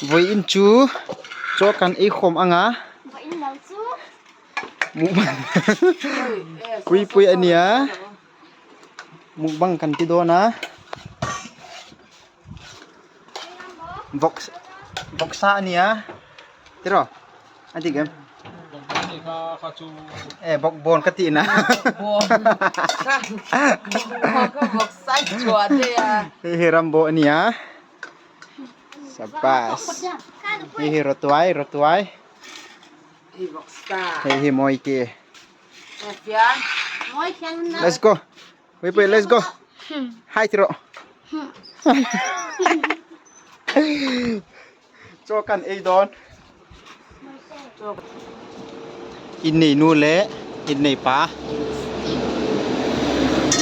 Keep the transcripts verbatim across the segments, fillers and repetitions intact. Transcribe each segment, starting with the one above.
Voi in chu. Cho kan ei khom anga. Voi in lo chu. Mukbang. Pui pui ania. Mukbang kan ti dona. Vok, voksa ania. Tiro. Ati game. Eh, bok bon kati na. Bok bon. Bok, bok sai chua te ya. Hi hi Rambo ania. Sabas. Hi hi Rotuai, Rotuai. Hi boksa. Hi hi Moike. Let's go. Wait, wait, let's go. Hai tiro. Cho kan ei don. In nei nu le in nei pa.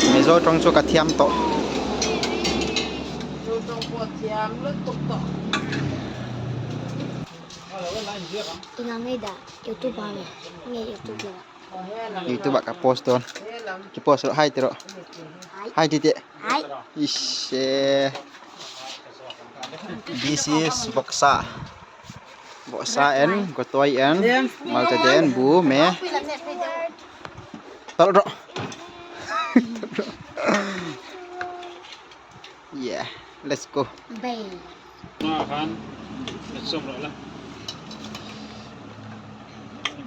Mizo tong chu ka thiam to. Ina ngai da YouTube ha me. Ngai YouTube la. YouTube a ka post don. Ki post ro hai tiro. Hai tite. Hai. Ishe. This is boksa. Boksa and gotoi and malta den bu me. Tol ro. Yeah, let's go. Bai. Ma khan, mat som ro la.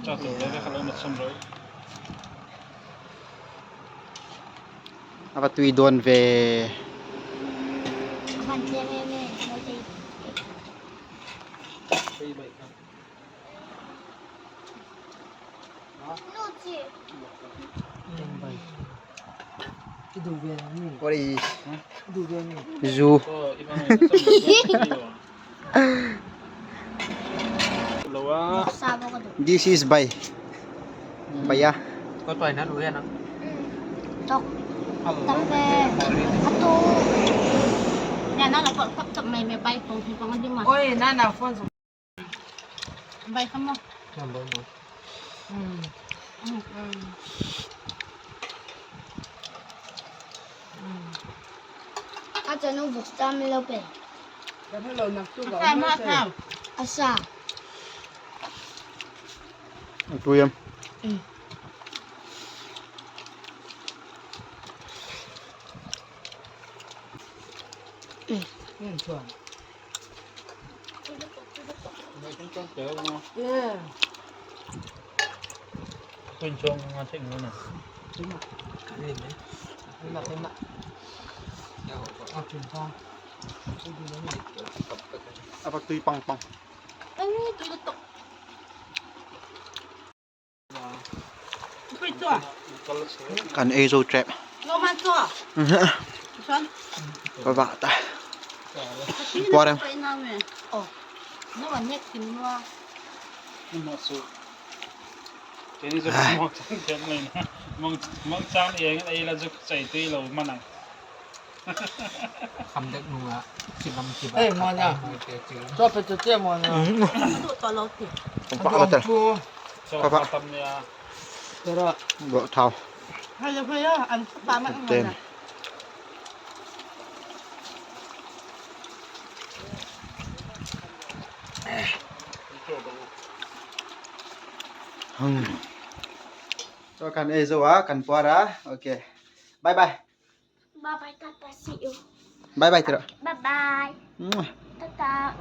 Cha to le kha lo mat som ro. Ava tui don ve. Avan che me me. Ori. Zu. This is bai. Bai ya. Ko toi na lu ya na. Tok. Tam pe. Atu. Ya na la ko tap tap mai me bai pong pong di ma. Oi, na na phone. Bai kamo. Acha nu buk tam lo pe. Asa. Tu yam. Apat tui pang pang. Kan ei zo trap. Ba ba ta. Pore. Mang chang eng ei la zuk chai tui lo manang. Kham dek nunga, chilam chiba. Eh, mana. Cho pe cho che mana. Adu to lo ti. Papa. Cho pa tam nia. Tera. Bo thao. Hai lo ya, an pa ma mana. Hmm. Cho kan ei zo a, kan puara. Okay. Bye bye. Bye bye, tata, see you. Bye bye, tiro. Bye bye. Mwah. Tata.